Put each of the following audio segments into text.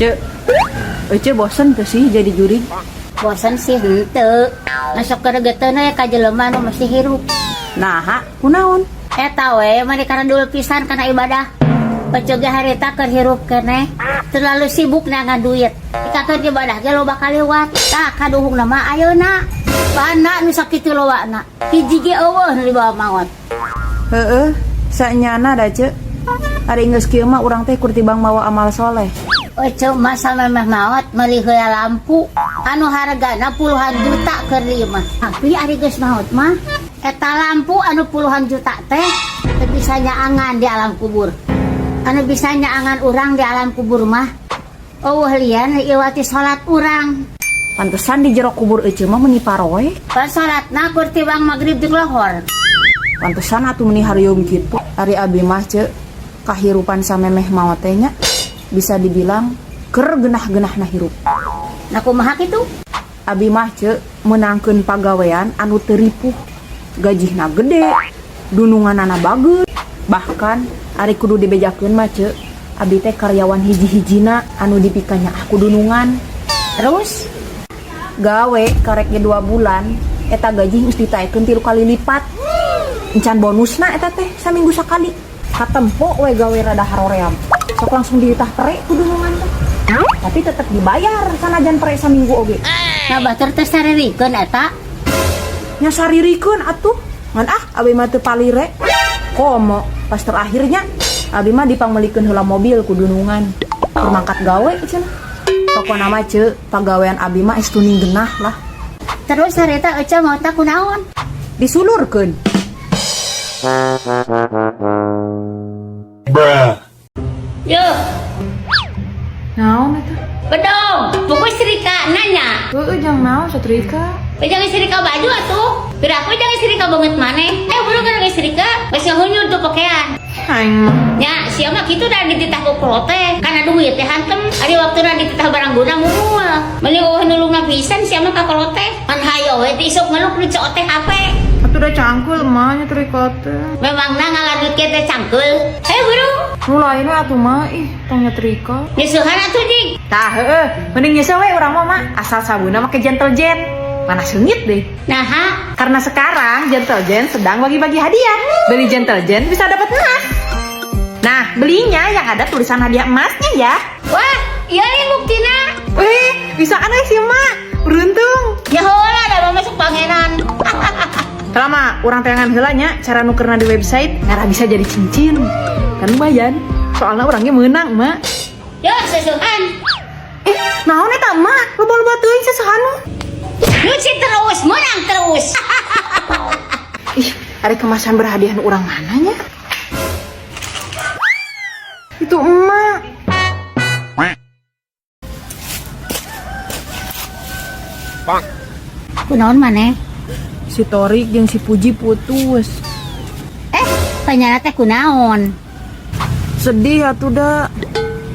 Ceu, Ece bosen teu sih jadi jurig? Bosen sih henteu. Ngan sok geregeteun we ka jelema nu masih hirup. Naha, kunaon? Eta we mani karandul pisan kana ibadah. Ece ge harita keur hirup keneh. Terlalu sibuk neangan duit. Ikakeun ibadah ge loba kaliwat. Tah kaduhungna mah ayeuna. Banda nu sakitu lobana. Hiji ge eueuh nu dibawa maot. Heeh, sanyana da Ceu. Ari geus kieu mah urang teh kur tibang mawa amal soleh. Ece mah samemeh maot meuli heula lampu anu hargana puluhan juta keur di imah. Tapi ari geus maot mah eta lampu anu puluhan juta teh teu bisa nyaangan di alam kubur. Anu bisa nyaangan urang di alam kubur mah eueuh lian iwati salat urang. Pantesan di jero kubur Ece mah meuni paroe. Pan salatna kur tibang magrib jeung lohor. Pantesan atuh meuni harieum kitu. Ari abi mah Ceu, kahirupan samemeh maot teh nya bisa dibilang keur genah-genahna hirup. Nah kumaha kitu? Abi mah Ceu meunangkeun pagawean anu teu ripuh. Gajihna gede, dununganana bagus. Bahkan ari kudu dibejakeun mah Ceu, abi teh karyawan hiji-hijina anu dipikanyaah ku dunungan. Terus gawe karek ge 2 bulan, eta gaji geus ditaekeun 3 kali lipat. Encan bonusna eta teh saminggu sakali. Katempo we gawe rada haroream. Sok langsung dititah pere ku dunungan teh. Tapi tetep dibayar sanajan pere saminggu oge. Nah batur teh saririkeun eta. Nya saririkeun atuh. Ngan ah abi mah teu palire. Komo pas terakhirnya abi mah dipangmelikeun heula mobil ku dunungan. Keur mangkat gawe cenah. Pokona mah Ceu, pagawean abi mah estuning genah lah. Terus harita Ece mau tak kunaon? Disulurkeun. Bruh. Yo, Naon eta? bedong, buku serika nanya. Heueuh jang naon satrika? Jangan serika baju atuh. Piraku jangan serika banget maneh. Buru kan serika. Geus ngahunyur tuh pakaian. Aing mah. Nya, sia mah kitu da dititah ku teh. Kana duit teh hantem. Ari waktuna dititah barang guna mumul. Meuni eueuh nulungna pisan sia mah ka kolot teh. Pan hayo we teh isuk ngeluk nu cok teh HP. Atuh da cangkul mah nyetrika teh. Memangna ngaladut kieu teh cangkul. Hayo buru. Nu lain we atuh mah ih tong nyetrika. Nyeusuhan atuh jig. Tah heueuh, mending nyeusuh we urang mah mah asal sabunna make Gentle Jen. Mana seungit deh. Naha, Karena sekarang Gentle Jen sedang bagi-bagi hadiah. Beli Gentle Jen bisa dapat emas. Nah, belinya yang ada tulisan hadiah emasnya ya. Wah, iya nih buktina. Wih, bisa aneh sih mak. Beruntung. Ya heula da mah masuk pangeran. Selama urang teangan heula nya cara nukerna di website ngarah bisa jadi cincin. Kan lumayan. Soalnya orangnya menang, Mak. Yo, sesuhan. Naon eta, Mak? Loba-loba teuing sesuhan mah. Nyuci terus, menang terus. Ih, ada kemasan berhadiah nu urang mana nya? Itu emak. Kunaon maneh? Si Torik jeung si Puji putus. Panyana teh kunaon? Sedih atuh da.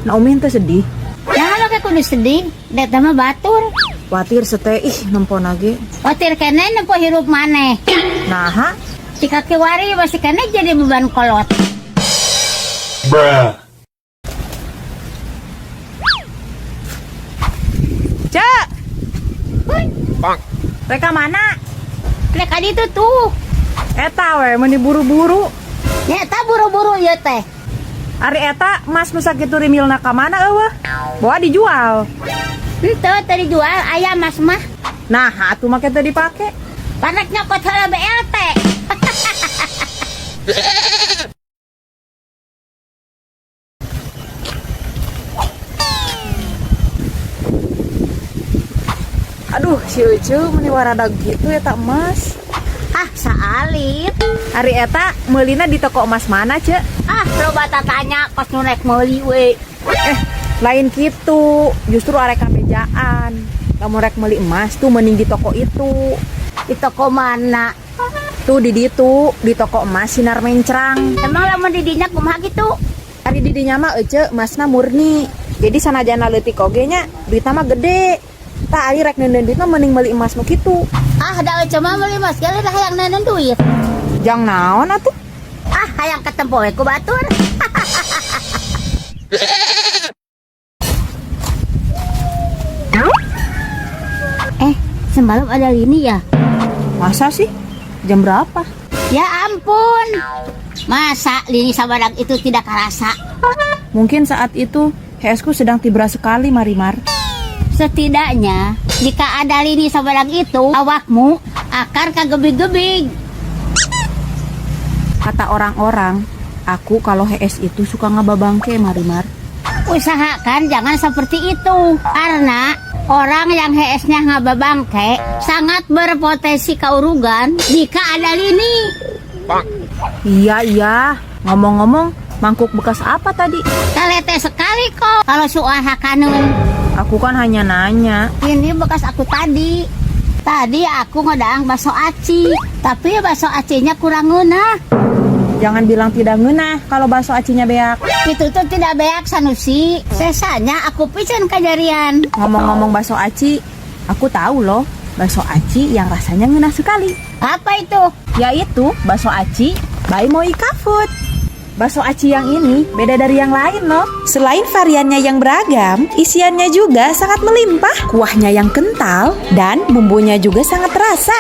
Naomi teh sedih. Nah, lo kayak kudu sedih, deta mah batur. Watir sete ih nempona ge. Watir kene nempo hirup maneh. Naha, Si kaki wari masih kene jadi beban kolot. Bruh. Cek. Reka mana? Rek itu tuh. Eta we meuni buru-buru. Nyata buru-buru ieu teh. Ari eta emas nu sakitu rimilna ka mana eueuh? Bawa dijual. Henteu teu dijual aya emas mah. Nah, atuh make teu dipake. Panek nyokot heula BLT. Aduh, si Ece meuni waradag kitu eta emas. Ah, saalit. Ari eta meulina di toko emas mana, Cek? Ah, loba tatanya kos nu rek meuli we. Lain kitu, justru arek kabejaan. Lamun rek meuli emas tuh mending di toko itu. Di toko mana? Tuh di ditu, di toko emas Sinar Mencrang. Emang lamun di dinya kumaha gitu? Ari di dinya mah Ece emasna murni. Jadi sanajana leutik oge nya, duitna mah gede. Tah ari rek neundeun duit mah mending meuli emas nu kitu. Ah, da Ece mah meuli emas ge lah hayang neundeun duit. Jang naon atuh? Ah, hayang ketempo we ku batur. Semalam ada lini ya? Masa sih? Jam berapa? Ya ampun. Masa lini sabadak itu tidak kerasa? Mungkin saat itu heesku sedang tibra sekali, Marimar. Setidaknya jika ada lini sabadak itu, awakmu akan kagebig-gebig. Kata orang-orang, aku kalau hees itu suka ngababangke, Marimar. Usahakan jangan seperti itu, karena orang yang heesnya ngababangke sangat berpotensi keurugan jika ada lini. Iya, iya. Ngomong-ngomong, mangkuk bekas apa tadi? Talete sekali kok kalau soal hakanun. Aku kan hanya nanya. Ini bekas aku tadi. Tadi aku ngedaang bakso aci, tapi bakso acinya kurang ngeunah. Jangan bilang tidak ngeunah kalau bakso acinya beak. Itu tuh tidak beak, Sanusi. Sesanya aku pisan kajarian. Ngomong-ngomong bakso aci, aku tahu loh bakso aci yang rasanya ngeunah sekali. Apa itu? Yaitu bakso aci by Moika Food. Bakso aci yang ini beda dari yang lain loh. Selain variannya yang beragam, isiannya juga sangat melimpah, kuahnya yang kental, dan bumbunya juga sangat terasa.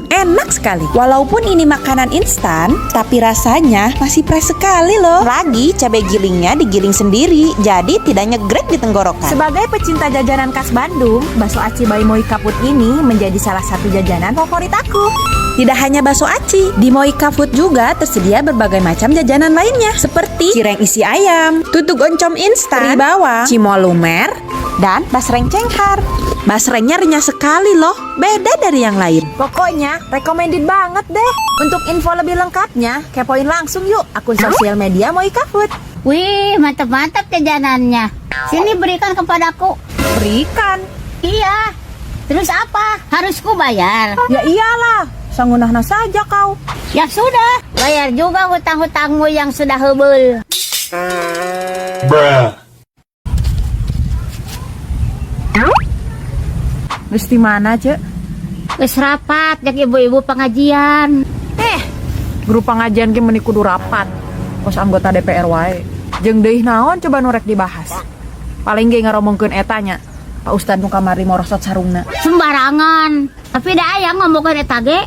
Enak sekali. Walaupun ini makanan instan, tapi rasanya masih fresh sekali loh. Lagi cabai gilingnya digiling sendiri, jadi tidak nyegrek di tenggorokan. Sebagai pecinta jajanan khas Bandung, bakso aci by Moika Food ini menjadi salah satu jajanan favorit aku. Tidak hanya bakso aci, di Moika Food juga tersedia berbagai macam jajanan lainnya seperti cireng isi ayam, tutug oncom instan, teri bawang, cimol lumer, dan basreng cenghar. Basrengnya renyah sekali loh, beda dari yang lain. Pokoknya recommended banget deh. Untuk info lebih lengkapnya, kepoin langsung yuk akun sosial media Moika Food. Wih, mantap-mantap jajanannya. Sini berikan kepadaku. Berikan. Iya. Terus apa? Harus ku bayar. Ya iyalah, sangunahna saja kau. Ya sudah, bayar juga hutang-hutangmu yang sudah hebel. Bruh. Geus di mana, Cek? Wis rapat jak ibu-ibu pengajian. Grup pengajian ge meuni kudu rapat. Kos anggota DPR wae. Jeung deui naon coba nu rek dibahas? Paling ge ngaromongkeun eta nya. Pak Ustad nu kamari morosot sarungna. Sembarangan. Tapi da aya ngomongkeun eta ge.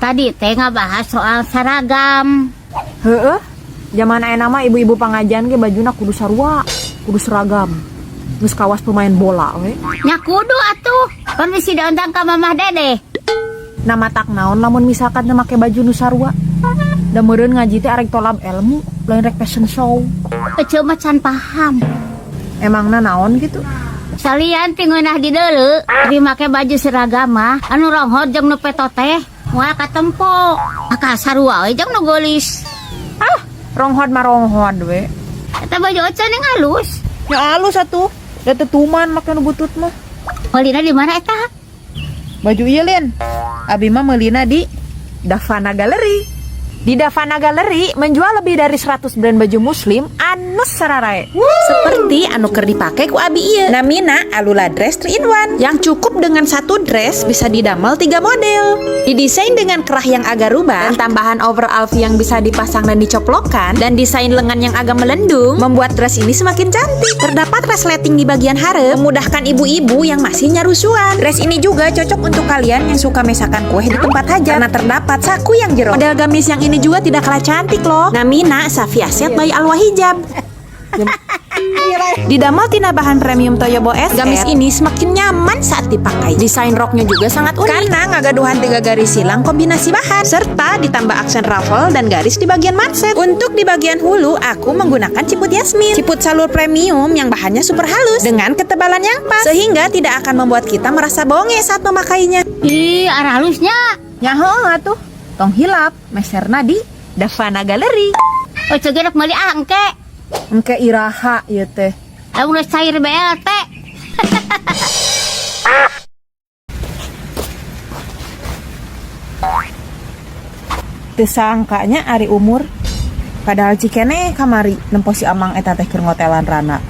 Tadi teh ngabahas soal seragam. Heeh. Zaman ayeuna mah ibu-ibu pengajian ge bajuna kudu sarua, kudu seragam. Geus kawas pemain bola we. Nya kudu atuh. Kan bisi diundang ka Mamah Dede. Nah, matak naon lamun misalkan teu make baju nu sarua? Da meureun ngaji teh arek tolab ilmu, lain rek fashion show. Ece mah can paham. Emangna naon gitu? Salian ti ngeunah di deuleu, tapi make baju seragam mah anu ronghor jeung nu peto teh moal katempo. Akal sarua we jeung nu geulis. Ah, ronghod mah ronghod we. Eta baju Oce ning halus. Ya halus atuh. Da tetuman make nu butut mah. Meulina di mana eta? Baju ieu, Lin. Abi mah meulina di Davana Gallery. Di Davana Gallery menjual lebih dari 100 brand baju muslim anu sararae. Seperti anu keur dipake ku abi ieu. Namina Alula Dress 3 in 1 yang cukup dengan satu dress bisa didamel tiga model. Didesain dengan kerah yang agak rubah dan tambahan overall V yang bisa dipasang dan dicoplokan dan desain lengan yang agak melendung membuat dress ini semakin cantik. Terdapat resleting di bagian hareup memudahkan ibu-ibu yang masih nyarusuan. Dress ini juga cocok untuk kalian yang suka mesakan kue di tempat hajat karena terdapat saku yang jero. Model gamis yang ini juga tidak kalah cantik loh. Namina Safia Set by Alwa Hijab. Didamel tina bahan premium Toyobo S, gamis ini semakin nyaman saat dipakai. Desain roknya juga sangat unik karena ngagaduhan tiga garis silang kombinasi bahan serta ditambah aksen ruffle dan garis di bagian manset. Untuk di bagian hulu, aku menggunakan ciput Yasmin, ciput salur premium yang bahannya super halus dengan ketebalan yang pas sehingga tidak akan membuat kita merasa bonge saat memakainya. Ih, arah halusnya. Nya heuh atuh. Tong hilap, meserna di Davana Gallery. Oce ge rek meuli ah engke. Engke iraha ieu teh. Lamun geus cair BLT. Teu sangkanya ari umur padahal cikene kamari nempo si Amang eta teh keur ngotelan rana.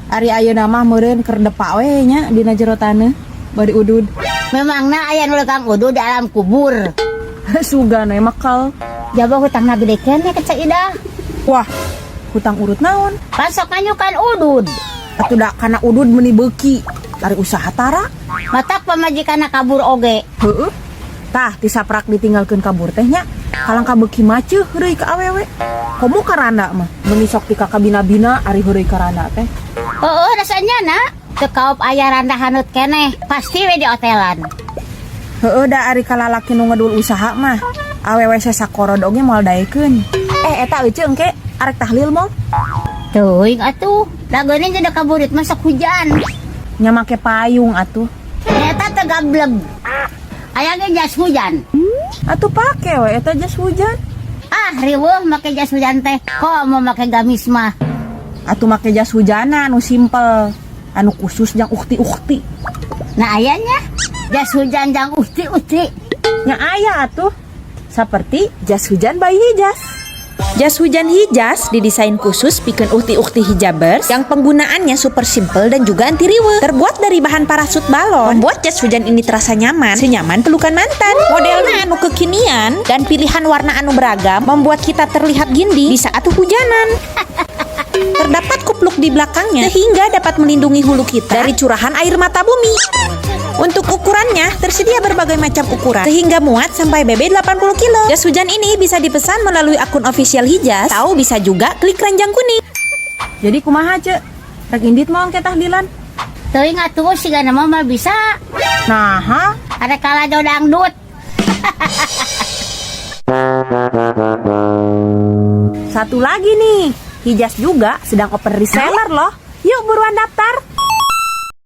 Ari ayeuna mah meureun keur depak we nya dina jero taneuh bari udud. Memangna aya nu lekang udud di alam kubur. Sugan we makal. Jaba hutangna gede keneh ke Ceu Ida. Wah, hutang urut naon? Pan sok nganyukan udud. Atuh da kana udud meuni beuki. Dari usaha tara. Matak pamajikanna kabur oge. Heeh. Tah, ti saprak ditinggalkeun kabur teh nya, kalangka beuki maceuh heureuy ka awewe. Komo ka randa mah, meuni sok ti kakabina-bina ari heureuy ka randa teh. Heeh, rasanya na. Teu kaop aya randa haneut keneh, pasti we di hotelan. Heeh da ari kalalaki nu ngedul usaha mah, awewe sakorod oge moal daekeun. Eh, eta euceu engke arek tahlil moal? Teuing atuh, lagone jadi kaburit masuk hujan. Nya make payung atuh. Eta teh gableg. Aya ge jas hujan. Atuh pake we eta jas hujan. Ah, riweuh make jas hujan teh. Kok mau make gamis mah? Atuh make jas hujana anu simple, anu khusus jang ukti-ukti. Nah, ayanya jas hujan jang usti-usti. Nya aya atuh. Seperti jas hujan by Hijas. Jas hujan Hijas didesain khusus pikeun ukti-ukti hijabers yang penggunaannya super simple dan juga anti riweuh. Terbuat dari bahan parasut balon, membuat jas hujan ini terasa nyaman, senyaman pelukan mantan. Modelnya anu kekinian dan pilihan warna anu beragam membuat kita terlihat ginding di saat hujanan. Terdapat kupluk di belakangnya sehingga dapat melindungi hulu kita dari curahan air mata bumi. Untuk ukurannya, tersedia berbagai macam ukuran sehingga muat sampai BB 80 kilo. Jas hujan ini bisa dipesan melalui akun official Hijas atau bisa juga klik keranjang kuning. Jadi kumaha, Cek? Rek indit moal ke tahlilan? Teuing atuh, sigana mah moal bisa. Nah, ha? Ada kala dangdut. Satu lagi nih, Hijas juga sedang open reseller loh. Yuk, buruan daftar.